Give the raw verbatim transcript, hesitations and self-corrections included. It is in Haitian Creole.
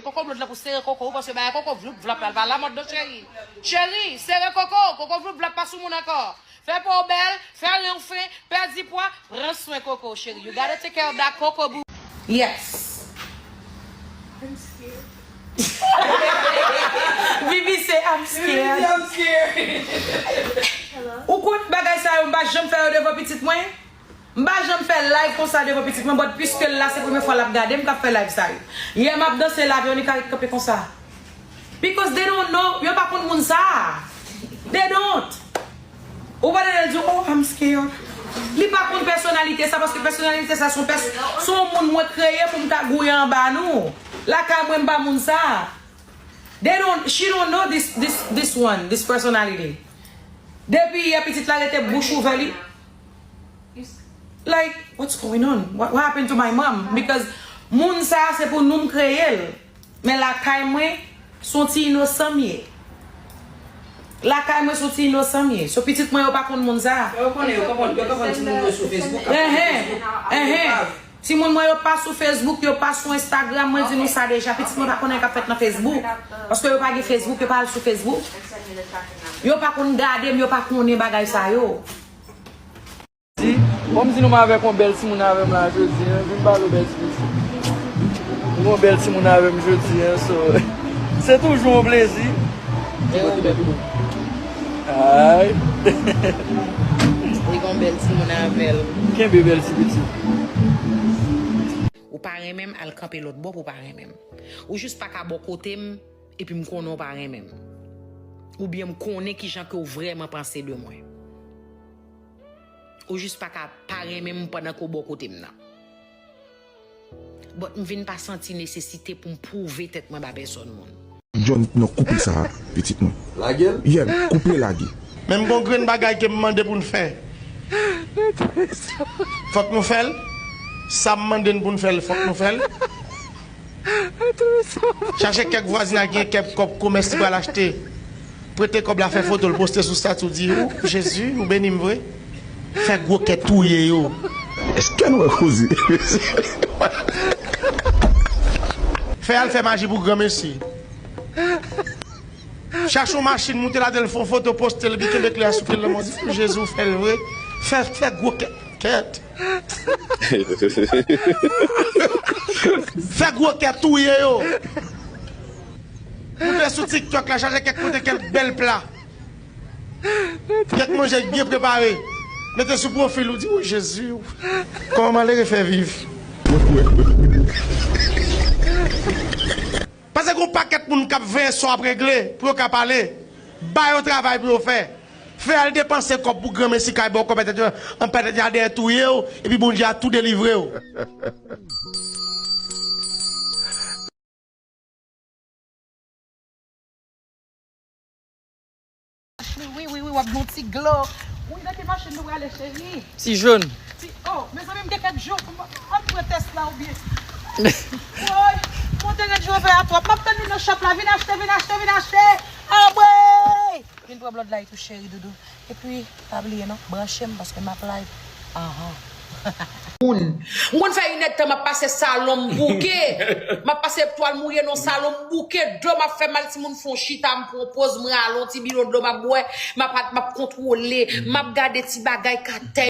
Koko blond lan pou sere koko w, paske bagay koko vloup vlap la, l pa lamòd non, cheri. Cheri, sere koko, koko vloup vlap pa sou moun ankò. Fè po w bèl, fè ren w fen, pèdi pwa, pran swen koko w, cheri. You gotta take care of that koko, boo. Yes. I'm scared. Vivi se I'm scared. Vivi se I'm scared. Ou konn bagay sa yo, m pa janm fè yo devan pitit mwen. M pa janm fè live konsa devan pitit mwen, but piske l la, se premye fwa l ap gade m k ap fè live sa yo. Yè m ap danse la, Veronica ret kanpe konsa. Because they don't know, yo pa konn moun sa. They don't. Ou pa tande l di, "Oh, I'm scared." Li pa konn pèsonalite sa, paske pèsonalite sa se yon pès-, se yon moun mwen kreye pou m ta gouye anba nou. Lakay mwen, m pa moun sa. They don't, she don't know this, this, this one, this personality. Depi yè pitit la rete bouch ouvè li. Like, what's going on? What, what happened to my mom? Because moun sa se pou nou m kreye l. Men lakay mwen, se yon ti inosan m ye. Lakay mwen, se yon ti inosan m ye. So pitit mwen yo pa konn moun sa. Yo konnen, yo konprann, yo konprann timoun yo sou Facebook, k ap pale Facebook. Enhen. Timoun mwen yo pa sou Facebook, yo pa sou Instagram, mwen di nou sa deja. Pitit mwen pa konnen k ap fèt nan Facebook. Paske yo pa gen Facebook, yo pa al sou Facebook. Yo pa konn gade m, yo pa konnen bagay sa yo. Di, kòmsi nou m avèk yon bèl timoun avè m la jodi a, vin pale yon bèl timoun. Nou yon bèl timoun avè m jodi a, so, se toujou yon plezi. E ou menm? Ay. Li gon bèl timoun avè l. Kenbe bèl ti pitit. Ou pa renmen m, al kanpe lòt bò pou w pa renmen m. Ou jis pa ka bò kote m, epi m konnen w pa renmen m. Oubyen m konnen kijan ke w vrèman panse de mwen. Ou jis pa ka pa renmen m pandan ke w bò kote m nan. But m vin pa santi nesesite pou m pwouve tèt mwen ba pèsòn moun. John, non, koupe sa, pitit mwen. Lage l? Yeah, koupe lage. Men m gon grenn bagay ke m mande pou n fè. Fòk nou fè l. Sa m mande n pou n fè l, fòk nou fè l. Chache kèk vwazinay ki gen kèk kòb komès li pral achte. Prete kòb la, fè foto l, poste sou stati w, di, "Ou, Jezi, ou beni m vre." Fè gwo kè touye yo. Èske nou wè koze? Fè al fè maji pou granmesi. Chache yon machin, moute ladan l, fè yon foto, poste l, epi kenbe kle a sou pye l, lanmò di, "Jezi, ou fè l vre." Fè, fè gwo kè, kèt. Fè gwo kè touye yo. Moute sou TikTok la, chache kèk kote, kèk bèl pla. Kèk manje k byen prepare. Mete sou pwofil ou, di, "O Jezi, kòman malere fè viv?" Paske gon pakèt moun k ap veye sa w ap regle pou yo ka pale. Ba yo travay pou yo fè. Fè al depanse kòb pou granmesi kay ba w kòb, pètèt yo, an pètèt y a dèyè touye w, epi Bondye a tou delivre w. Wi, wi, wi, wi, w ap gen yon ti glo. Wi, nan ki machin nou prale, cheri? Ti jòn. Ti, oh, mezanmi, m gen kèk jou. Ann pran tès la oubyen? Woy, monte Range Rover a twòp. M ap tann li nan shop la. Vin achte, vin achte, vin achte. Anmwey! Vin pran blòd la tou, cheri doudou. Epi, pa bliye non, branche m paske m ap live. Ahan. Moun. M konn fè inèdtan m ap pase salon m bouke. M ap pase twal mouye nan salon m bouke. Do m ap fè mal, timoun fè yon chita, m pran poz, m rale yon ti bidon dlo m ap bwè. M ap, m ap kontwole. M ap gade ti bagay k atè.